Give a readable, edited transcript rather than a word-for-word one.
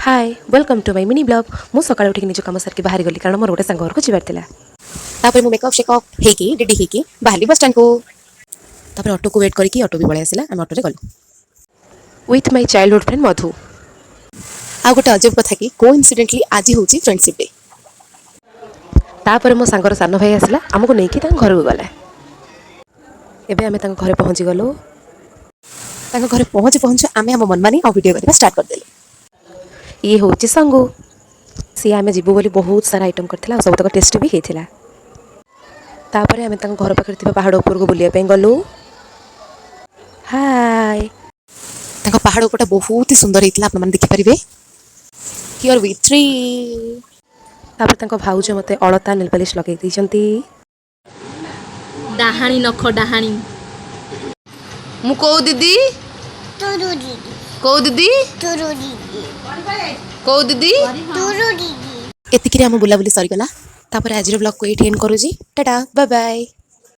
Hi, welcome to my mini vlog. ମୁଁ ସକାଳୁ ଉଠିକି ନିଜ କାମ ସାରିକି ବାହାରି ଗଲି, କାରଣ ମୋର ଗୋଟେ ସାଙ୍ଗ ଘରକୁ ଯିବାର ଥିଲା। ତାପରେ ମୁଁ ମେକଅପ୍ ସେକଅପ୍ ହେଇକି, ରେଡ଼ି ହେଇକି ବାହାରିଲି ବସ୍ ଷ୍ଟାଣ୍ଡକୁ। ତାପରେ ଅଟୋକୁ ୱେଟ୍ କରିକି ଅଟୋ ବି ପଳେଇ ଆସିଲା, ଆମେ ଅଟୋରେ ଗଲୁ। ୱିଥ୍ my childhood friend ମଧୁ। ଆଉ ଗୋଟେ ଅଜବ କଥା କି କୋଇନ୍ସିଡେଣ୍ଟଲି ଆଜି ହେଉଛି ଫ୍ରେଣ୍ଡସିପ୍ ଡେ। ତାପରେ ମୋ ସାଙ୍ଗର ସାନ ଭାଇ ଆସିଲା, ଆମକୁ ନେଇକି ତାଙ୍କ ଘରକୁ ଗଲା। ଏବେ ଆମେ ତାଙ୍କ ଘରେ ପହଞ୍ଚିଗଲୁ। ତାଙ୍କ ଘରେ ପହଞ୍ଚୁ ପହଞ୍ଚୁ ଆମେ ଆମ ମନମାନି ଆଉ ଭିଡ଼ିଓ କରିବା ଷ୍ଟାର୍ଟ କରିଦେଲୁ। ଇଏ ହେଉଛି ସଙ୍ଗୁ। ସିଏ ଆମେ ଯିବୁ ବୋଲି ବହୁତ ସାରା ଆଇଟମ୍ କରିଥିଲା ଆଉ ସବୁତକ ଟେଷ୍ଟି ବି ହେଇଥିଲା। ତାପରେ ଆମେ ତାଙ୍କ ଘର ପାଖରେ ଥିବା ପାହାଡ଼ ଉପରକୁ ବୁଲିବା ପାଇଁ ଗଲୁ। ହାଏ। ତାଙ୍କ ପାହାଡ଼ ଉପରଟା ବହୁତ ହି ସୁନ୍ଦର ହେଇଥିଲା, ଆପଣମାନେ ଦେଖିପାରିବେ। Here we three. ତାପରେ ତାଙ୍କ ଭାଉଜ ମୋତେ ଅଳତା, ନେଲ୍ ପାଲିସ୍ ଲଗେଇ ଦେଇଛନ୍ତି। ଡାହାଣୀ ନଖ, ଡାହାଣୀ। ମୁଁ କୋଉ ଦିଦି? କୋଉ ଦିଦି? କୋଉ ଦିଦି? ଏତିକିରେ ଆମ ବୁଲାବୁଲି ସରିଗଲା। ତାପରେ ଆଜିର ବ୍ଲଗ୍କୁ ଏଇଠି ଏଣ୍ଡ କରୁଛି। Tata, bye bye.